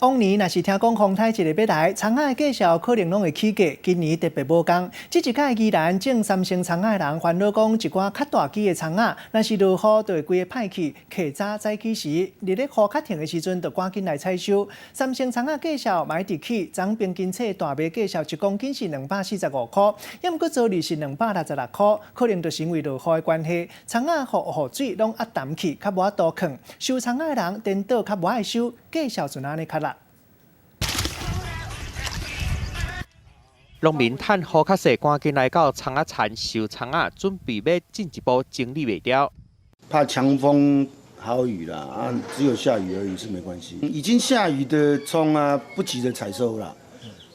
往年若是聽講風颱一个欲來，蔥仔的價數可能攏會起價。今年特別無仝，這一擺宜蘭種三星蔥仔的人煩惱講，一寡較大支的蔥仔，若是落雨就會規个歹去。客早早起時，佇咧雨較停的時陣，就趕緊來採收。三星蔥仔價數嘛一直起，昨平均冊大麥價數一公斤是245塊，抑毋過昨日是266塊，可能就是因為落雨的關係，蔥仔予雨水攏壓澹去，較無法度囥。收蔥仔的人顛倒較無愛收，價數就按呢較落。農民趁雨較細，趕緊來到蔥仔田收蔥仔，準備欲進一步整理賣掉。怕強風豪雨啦，啊，只有下雨而已是沒關係。已經下雨的蔥啊，不急著採收啦。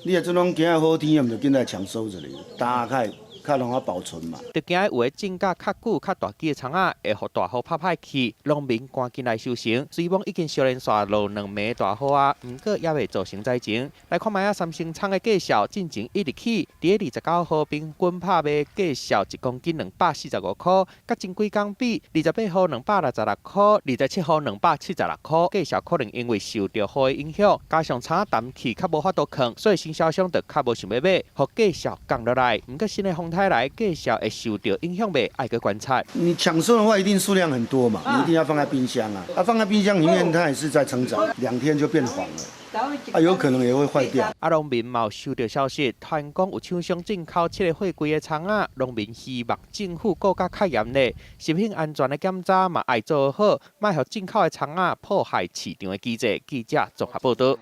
你若這種今仔好天，毋就緊來搶收一下，打開較通好保存嘛。就驚有的種甲較久、較大支的蔥仔會予大雨拍歹去，農民趕緊來收成。雖罔已經相連紲落兩暝大雨啊，毋過猶未造成災情。來看覓仔三星蔥的價數，進前一直起，佇29號平均拍賣價數一公斤245塊，佮前幾工比，28號266塊，27號276塊，價數可能因為受著雨的影響，加上蔥仔澹去較無法度囥，所以經銷商就較無想欲買，予價數降落來。毋過新的風颱來，價數會受著影響袂？愛閣觀察。你搶收的話，一定數量很多嘛，你一定要放在冰箱啊。啊，放在冰箱裡面，它也是在成長，2天就變黃了，啊，有可能也會壞掉。啊，農民嘛有收著消息，傳講有廠商進口七个貨櫃的蔥仔，農民希望政府顧較較嚴咧，食品安全的檢查嘛愛做好，莫予進口的蔥仔破壞市場的機制。記者綜合報導。